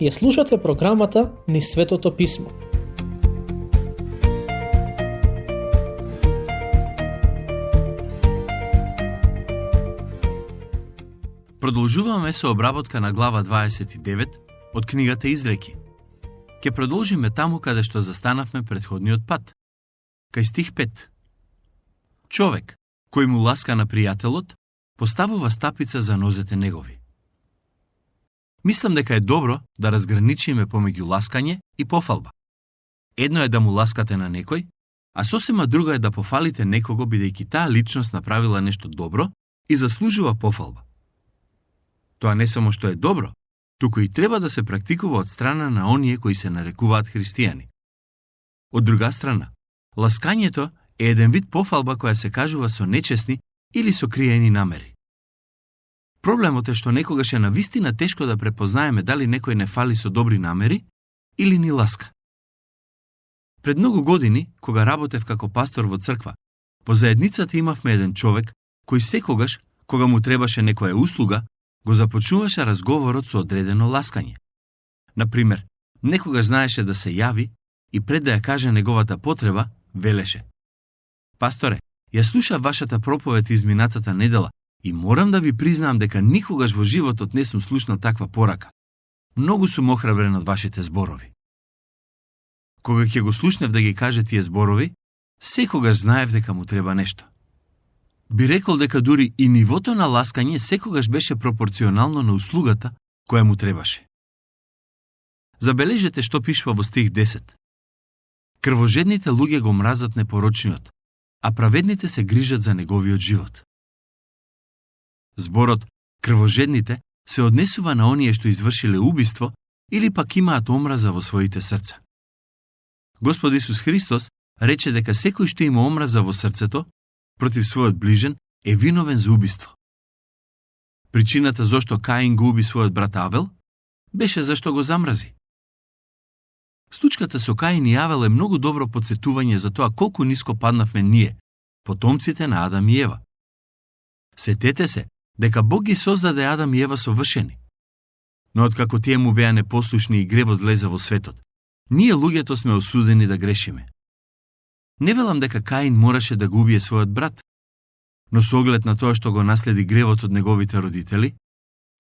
Ја слушате програмата Низ Светото Писмо. Продолжуваме со обработка на глава 29 од книгата Изреки. Ке продолжиме таму каде што застанавме претходниот пат. Кај стих 5. Човек, кој му ласка на пријателот, поставува стапица за нозете негови. Мислам дека е добро да разграничиме помеѓу ласкање и пофалба. Едно е да му ласкате на некој, а сосема друго е да пофалите некого бидејќи таа личност направила нешто добро и заслужува пофалба. Тоа не само што е добро, туку и треба да се практикува од страна на оние кои се нарекуваат христијани. Од друга страна, ласкањето е еден вид пофалба која се кажува со нечесни или со криени намери. Проблемот е што некогаш е навистина тешко да препознаеме дали некој не фали со добри намери или ни ласка. Пред многу години, кога работев како пастор во црква, по заедницата имавме еден човек кој секогаш, кога му требаше некоја услуга, го започнуваше разговорот со одредено ласкање. Например, некогаш знаеше да се јави и пред да ја каже неговата потреба, велеше: "Пасторе, ја слушав вашата проповед изминатата недела и морам да ви признаам дека никогаш во животот не сум слушнал таква порака. Многу сум охрабрен од вашите зборови." Кога ќе го слушнев да ги каже тие зборови, секогаш знаев дека му треба нешто. Би рекол дека дури и нивото на ласкање секогаш беше пропорционално на услугата која му требаше. Забележете што пишува во стих 10. Крвожедните луѓе го мразат непорочниот, а праведните се грижат за неговиот живот. Зборот крвожедните се однесува на оние што извршиле убиство или пак имаат омраза во своите срца. Господ Исус Христос рече дека секој што има омраза во срцето против својот ближен е виновен за убиство. Причината зошто Каин го уби својот брат Авел беше зашто го замрази. Случката со Каин и Авел е многу добро потсетување за тоа колку ниско паднавме ние, потомците на Адам и Ева. Сетете се дека Бог ги создаде Адам и Ева совршени. Но откако тие му беа непослушни и гревот влезе во светот, ние луѓето сме осудени да грешиме. Не велам дека Каин мораше да го убие својот брат, но со оглед на тоа што го наследи гревот од неговите родители,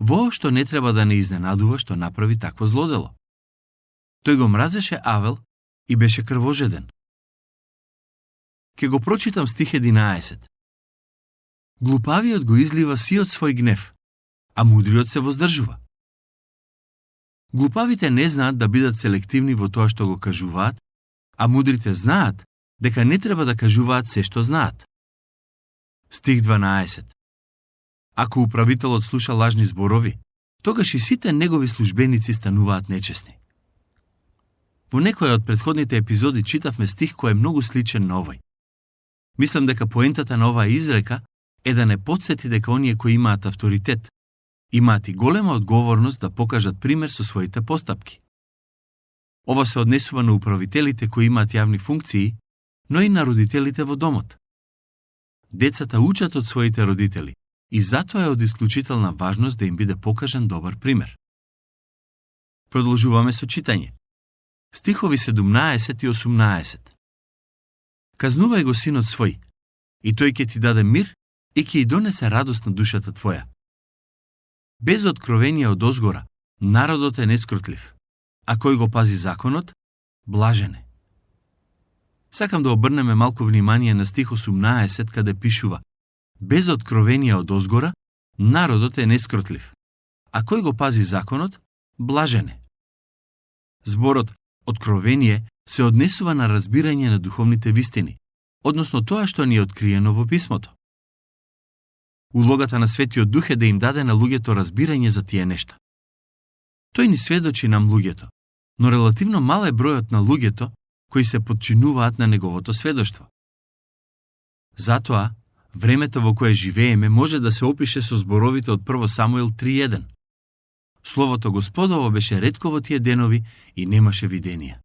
воопшто не треба да не изненадува што направи такво злодело. Тој го мразеше Авел и беше крвожеден. Ке го прочитам стих 11. Глупавиот го излива сиот свој гнев, а мудриот се воздржува. Глупавите не знаат да бидат селективни во тоа што го кажуваат, а мудрите знаат дека не треба да кажуваат се што знаат. Стих 12. Ако управителот слуша лажни зборови, тогаш и сите негови службеници стануваат нечесни. Во некоја од претходните епизоди читавме стих кој е многу сличен на овој. Мислам дека поентата на оваа изрека е да не потсети дека оние кои имаат авторитет, имаат и голема одговорност да покажат пример со своите постапки. Ова се однесува на управителите кои имаат јавни функции, но и на родителите во домот. Децата учат од своите родители и затоа е од исклучителна важност да им биде покажан добар пример. Продолжуваме со читање. Стихови 17 и 18. Казнувај го синот свој, и тој ќе ти даде мир и ќе ја донесе радост на душата твоја. Без откровение од озгора, народот е нескрутлив, а кој го пази законот, блажен е. Сакам да обрнеме малку внимание на стих 18, каде пишува: без откровение од озгора, народот е нескрутлив, а кој го пази законот, блажен е. Зборот откровение се однесува на разбирање на духовните вистини, односно тоа што ни е откриено во писмото. Улогата на Светиот Дух е да им даде на луѓето разбирање за тие нешта. Тој ни сведочи нам луѓето, но релативно мал е бројот на луѓето кои се подчинуваат на неговото сведоштво. Затоа, времето во кое живееме може да се опише со зборовите од 1 Самуил 3.1. Словото Господово беше ретко во тие денови и немаше виденија.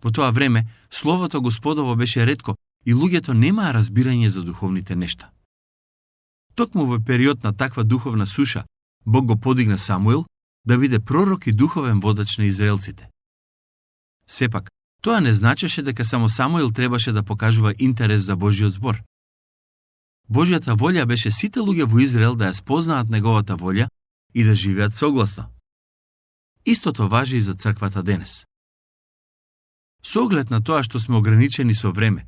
Во тоа време, Словото Господово беше ретко и луѓето немаа разбирање за духовните нешта. Токму во период на таква духовна суша, Бог го подигна Самуил да биде пророк и духовен водач на израелците. Сепак, тоа не значеше дека само Самуил требаше да покажува интерес за Божиот збор. Божјата волја беше сите луѓе во Израел да ја спознаат неговата волја и да живеат согласно. Истото важи и за црквата денес. Со оглед на тоа што сме ограничени со време,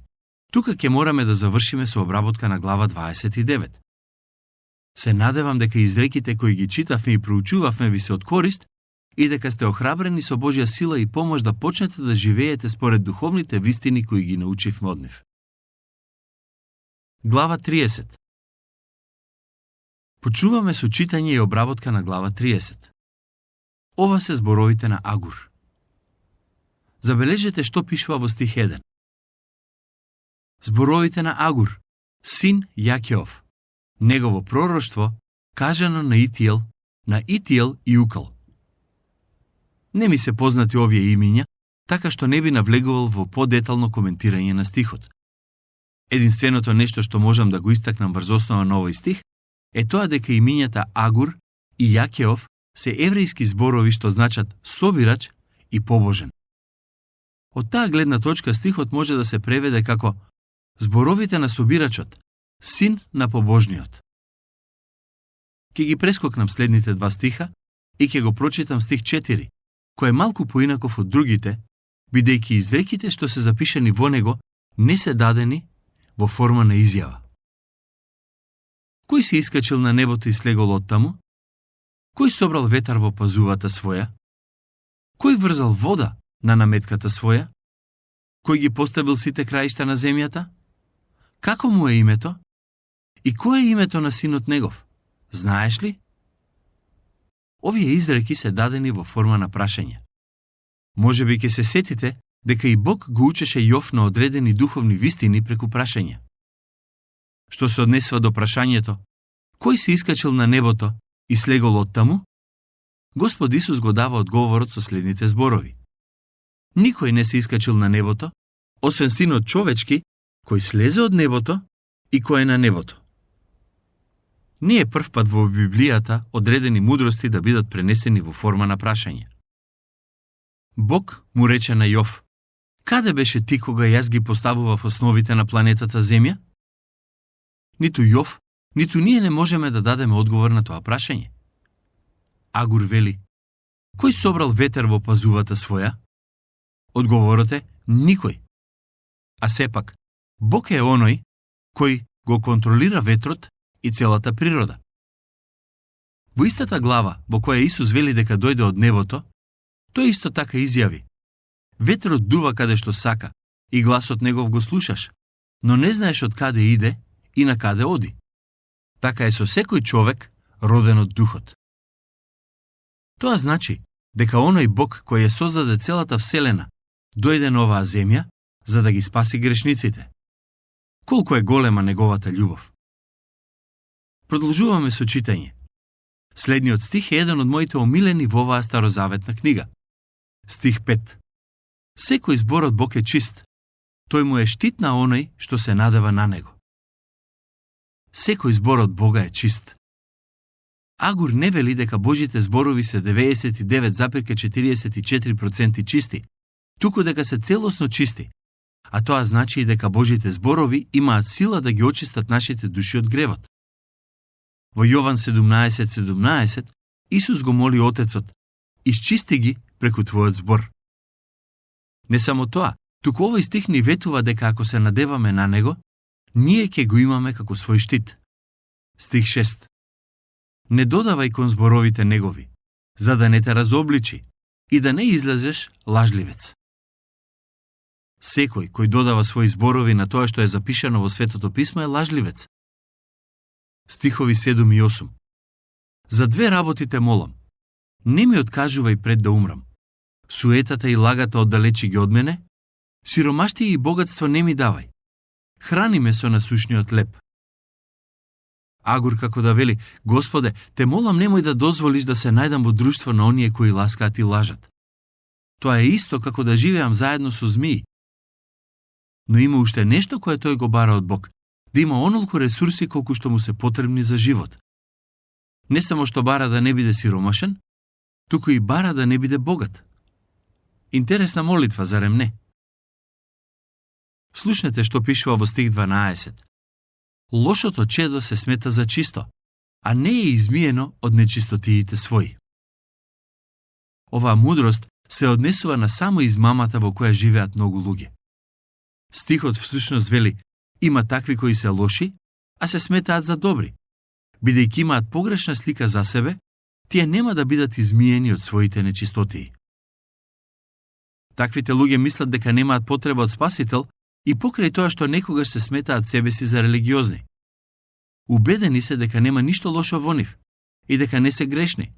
тука ќе мораме да завршиме со обработка на глава 29. Се надевам дека изреките кои ги читавме и проучувавме ви се од корист и дека сте охрабрени со Божја сила и помош да почнете да живеете според духовните вистини кои ги научивме од нив. Глава 30. Почнуваме со читање и обработка на глава 30. Ова се зборовите на Агур. Забележете што пишува во стих 1. Зборовите на Агур, син Јакеов, негово пророштво, кажано на Итиел и Укал. Не ми се познати овие имиња, така што не би навлегувал во подетално коментирање на стихот. Единственото нешто што можам да го истакнам врз основа на овој стих е тоа дека имињата Агур и Јакеов се еврејски зборови што значат собирач и побожен. Од таа гледна точка стихот може да се преведе како зборовите на собирачот, син на побожниот. Ке ги прескокнам следните два стиха и ке го прочитам стих 4, кој е малку поинаков од другите, бидејќи изреките што се запишани во него не се дадени во форма на изјава. Кој се искачил на небото и слегол оттаму? Кој собрал ветар во пазувата своја? Кој врзал вода на наметката своја? Кој ги поставил сите краишта на земјата? Како му е името? И кој е името на синот негов? Знаеш ли? Овие изреки се дадени во форма на прашање. Може би ќе се сетите дека и Бог го учеше Јов на одредени духовни вистини преку прашања. Што се однесува до прашањето, кој се искачил на небото и слегол оттаму? Господ Исус го дава одговорот со следните зборови. Никој не се искачил на небото, освен синот човечки, кој слезе од небото и кој е на небото. Не е прв пат во Библијата одредени мудрости да бидат пренесени во форма на прашање. Бог му рече на Јов: каде беше ти кога јас ги поставував основите на планетата Земја? Ниту Јов, ниту ние не можеме да дадеме одговор на тоа прашање. Агур вели: кој собрал ветер во пазувата своја? Одговорот е: никој. А сепак, Бог е оној кој го контролира ветрот и целата природа. Во истата глава, во која Исус вели дека дојде од небото, тој исто така изјави: ветрот дува каде што сака и гласот негов го слушаш, но не знаеш од каде иде и на каде оди. Така е со секој човек роден од духот. Тоа значи дека оној Бог кој ја создаде целата вселена дојде на оваа земја за да ги спаси грешниците. Колку е голема неговата љубов. Продолжуваме со читање. Следниот стих е еден од моите омилени во оваа старозаветна книга. Стих 5. Секој збор од Бог е чист. Тој му е штит на оној што се надева на него. Секој збор од Бога е чист. Агур не вели дека Божите зборови се 99,44% чисти, туку дека се целосно чисти, а тоа значи и дека Божите зборови имаат сила да ги очистат нашите души од гревот. Во Јован 17:17 Исус го моли Отецот: исчисти ги преку Твојот збор. Не само тоа, туку овој стих ни ветува дека ако се надеваме на него, ние ќе го имаме како свој штит. Стих 6. Не додавај кон зборовите негови, за да не те разобличи и да не излезеш лажливец. Секој кој додава своји зборови на тоа што е запишано во Светото писмо е лажливец. Стихови 7 и 8. За две работи те молам. Не ми откажувај пред да умрам. Суетата и лагата оддалечи ги од мене, сиромаштија и богатство не ми давај. Храни ме со насушниот леп. Агур како да вели: Господе, те молам немој да дозволиш да се најдам во друштво на оние кои ласкаат и лажат. Тоа е исто како да живеам заедно со змии. Но има уште нешто кое тој го бара од Бог, да има онолку ресурси колку што му се потребни за живот. Не само што бара да не биде сиромашен, туку и бара да не биде богат. Интересна молитва, зарем не? Слушнете што пишува во стих 12. Лошото чедо се смета за чисто, а не е измиено од нечистотиите своји. Оваа мудрост се однесува на само измамата во која живеат многу луѓе. Стихот всушност вели, има такви кои се лоши, а се сметаат за добри. Бидејќи имаат погрешна слика за себе, тие нема да бидат измиени од своите нечистотии. Таквите луѓе мислат дека немаат потреба од спасител и покрај тоа што некогаш се сметаат себе си за религиозни. Убедени се дека нема ништо лошо во нив и дека не се грешни.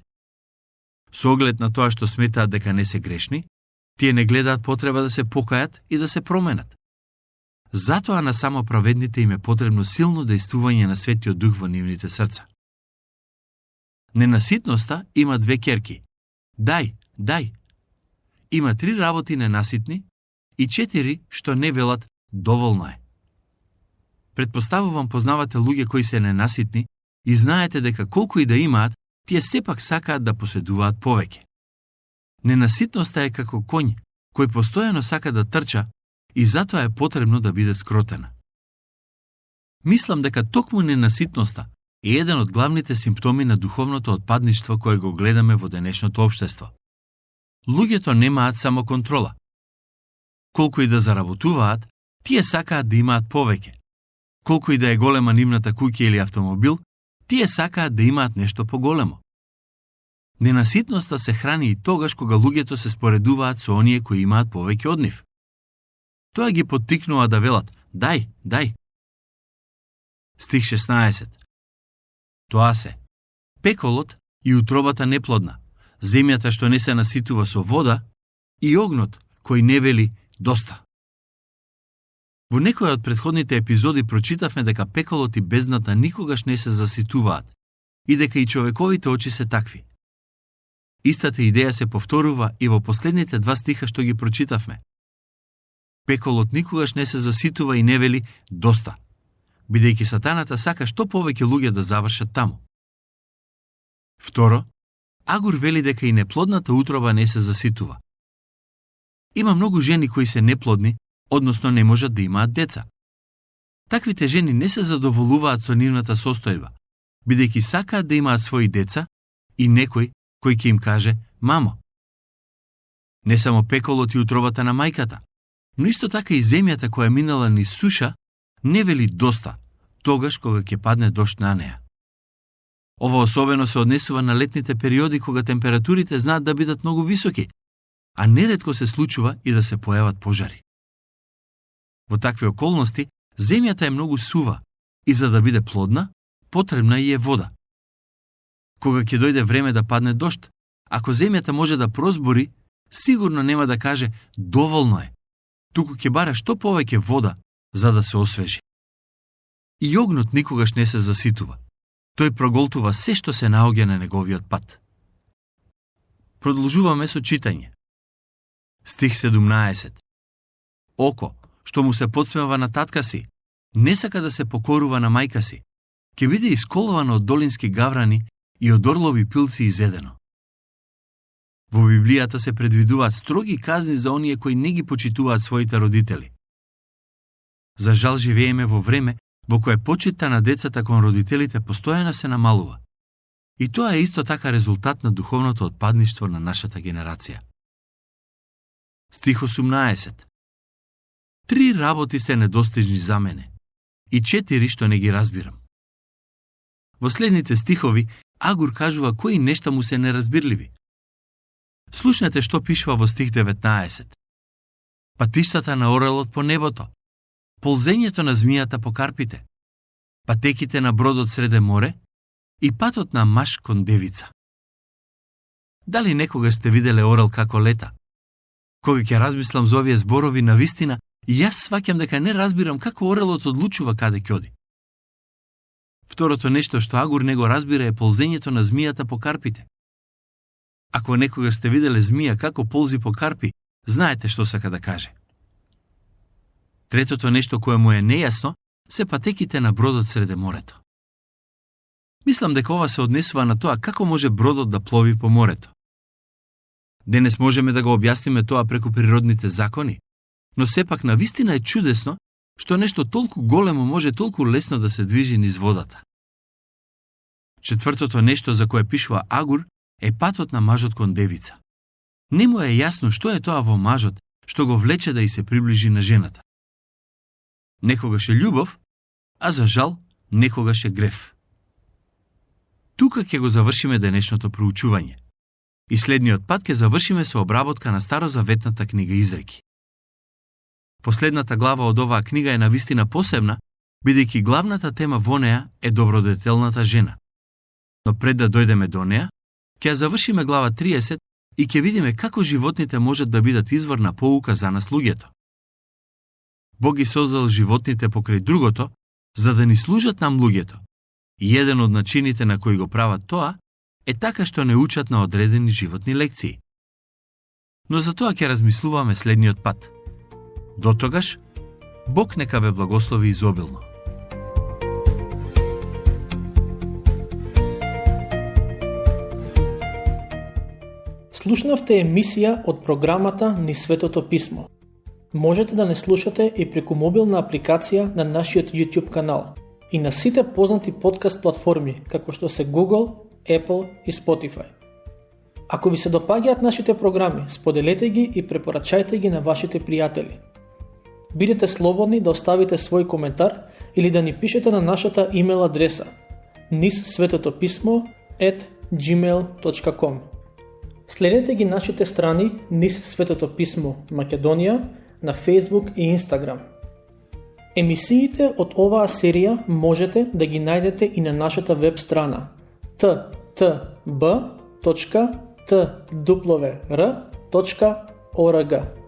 Со оглед на тоа што сметаат дека не се грешни, тие не гледаат потреба да се покајат и да се променат. Затоа на само праведните им е потребно силно дејствување на Светиот Дух во нивните срца. Ненаситноста има две керки. Дај, дај. Има 3 работи ненаситни и 4 што не велат доволно е. Предпоставувам познавате луѓе кои се ненаситни и знаете дека колку и да имаат, тие сепак сакаат да поседуваат повеќе. Ненаситноста е како коњ, кој постојано сака да трча и затоа е потребно да биде скротена. Мислам дека токму ненаситноста е еден од главните симптоми на духовното отпадништво кое го гледаме во денешното општество. Луѓето немаат само контрола. Колку и да заработуваат, тие сакаат да имаат повеќе. Колку и да е голема нивната куќа или автомобил, тие сакаат да имаат нешто поголемо. Ненаситноста се храни и тогаш кога луѓето се споредуваат со оние кои имаат повеќе од нив. Тоа ги поттикнува да велат, дај, дај. Стих 16. Тоа се пеколот и утробата неплодна, земјата што не се наситува со вода и огнот кој не вели доста. Во некој од претходните епизоди прочитавме дека пеколот и бездната никогаш не се заситуваат и дека и човековите очи се такви. Истата идеја се повторува и во последните 2 стиха што ги прочитавме. Пеколот никогаш не се заситува и не вели доста, бидејќи сатаната сака што повеќе луѓе да завршат таму. Второ, Агур вели дека и неплодната утроба не се заситува. Има многу жени кои се неплодни, односно не можат да имаат деца. Таквите жени не се задоволуваат со нивната состојба, бидејќи сакаат да имаат своји деца и некој кој ќе им каже мамо. Не само пеколот и утробата на мајката, но исто така и земјата која минала низ суша не вели доста, тогаш кога ќе падне дожд на неа. Ова особено се однесува на летните периоди кога температурите знаат да бидат многу високи, а неретко се случува и да се појават пожари. Во такви околности, земјата е многу сува и за да биде плодна, потребна и е вода. Кога ќе дојде време да падне дожд, ако земјата може да прозбори, сигурно нема да каже доволно е, туку ќе бара што повеќе вода за да се освежи. И огнот никогаш не се заситува. Тој проголтува се што се наоѓа на неговиот пат. Продолжуваме со читање. Стих 17. Око, што му се подсмева на татка си, не сака да се покорува на мајка си, ќе биде исколвано од долински гаврани и од орлови пилци изедено. Во Библијата се предвидуваат строги казни за оние кои не ги почитуваат своите родители. За жал живееме во време во кое почитта на децата кон родителите постојано се намалува. И тоа е исто така резултат на духовното отпадништво на нашата генерација. Стих 18. 3 работи се недостижни за мене и 4 што не ги разбирам. Во следните стихови Агур кажува кои нешта му се неразбирливи. Слушнете што пишува во стих 19. Патиштата на орелот по небото, ползењето на змијата по карпите, патеките на бродот среде море и патот на маж кон девица. Дали некога сте виделе орел како лета? Кога ќе размислам за овие зборови на вистина, и јас сваќам дека не разбирам како орелот одлучува каде ќе оди. Второто нешто што Агур не го разбира е ползењето на змијата по карпите. Ако некога сте виделе змија како ползи по карпи, знаете што сака да каже. Третото нешто кое му е нејасно се патеките на бродот среде морето. Мислам дека ова се однесува на тоа како може бродот да плови по морето. Денес можеме да го објасниме тоа преку природните закони, но сепак навистина е чудесно што нешто толку големо може толку лесно да се движи низ водата. Четвртото нешто за кое пишува Агур е патот на мажот кон девица. Не му е јасно што е тоа во мажот што го влече да и се приближи на жената. Некогаш е љубов, а за жал некогаш е грев. Тука ќе го завршиме денешното проучување. И следниот пат ќе завршиме со обработка на старозаветната книга Изреки. Последната глава од оваа книга е навистина посебна, бидејќи главната тема во неа е добродетелната жена. Но пред да дојдеме до неа, ќе ја завршиме глава 30 и ќе видиме како животните можат да бидат извор на поука за нас луѓето. Бог ги создал животните покрај другото, за да ни служат нам луѓето. И еден од начините на кои го прават тоа е така што не учат на одредени животни лекции. Но за тоа ќе размислуваме следниот пат. До тогаш, Бог нека ве благослови изобилно. Слушнавте емисија од програмата Низ Светото Писмо. Можете да не слушате и преку мобилна апликација на нашиот YouTube канал и на сите познати подкаст платформи, како што се Google, Apple и Spotify. Ако ви се допаѓаат нашите програми, споделете ги и препорачајте ги на вашите пријатели. Бидете слободни да оставите свој коментар или да ни пишете на нашата имейл адреса nizsvetopismo@gmail.com. Следете ги нашите страни Низ Светото Писмо Македонија на Facebook и Instagram. Емисиите од оваа серија можете да ги најдете и на нашата веб страна ttb.twr.org.